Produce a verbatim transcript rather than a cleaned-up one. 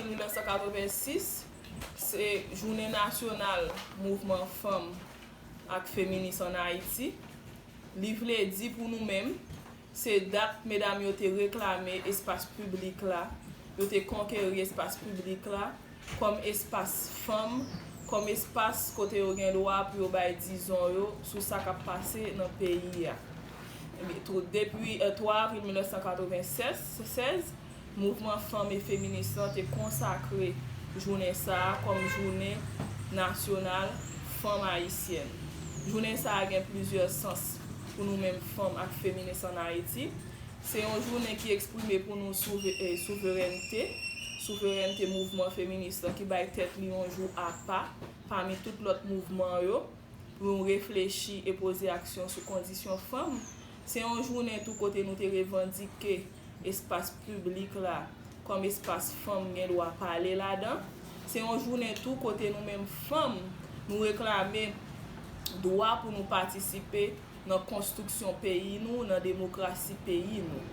mil nèf san katrevensis, se jounen nasyonal mouvman fanm ak feminis ann Ayiti. Li vle di pou nou menm, se dat medam yo te reklame espas piblik la, yo te konkeri espas piblik la kòm espas fanm, kòm espas kote yo gen dwa pou yo bay dizon yo sou sa k ap pase nan peyi a. Ebyen, tou, depi eh, twa avril mil nèf san katrevennsèz, mouvman fanm e feminis lan te konsakre jounen sa a kòm jounen nasyonal fanm ayisyèn. Jounen sa a gen plizyè sans pou nou menm fanm ak feminis ann Ayiti. Se yon jounen ki eksprime pou nou souve- eh, souverènte, souverènte mouvman feminis lan ki bay tèt li yon jou apa pami tout lòt mouvman yo, pou nou reflechi e poze aksyon sou kondisyon fanm. Se yon jounen tou kote nou te revandike espas piblik la kòm espas fanm gen dwa pale ladan. Se yon jounen tou kote nou menm fanm, nou reklame dwa pou nou patisipe nan konstriksyon peyi nou, nan demokrasi peyi nou.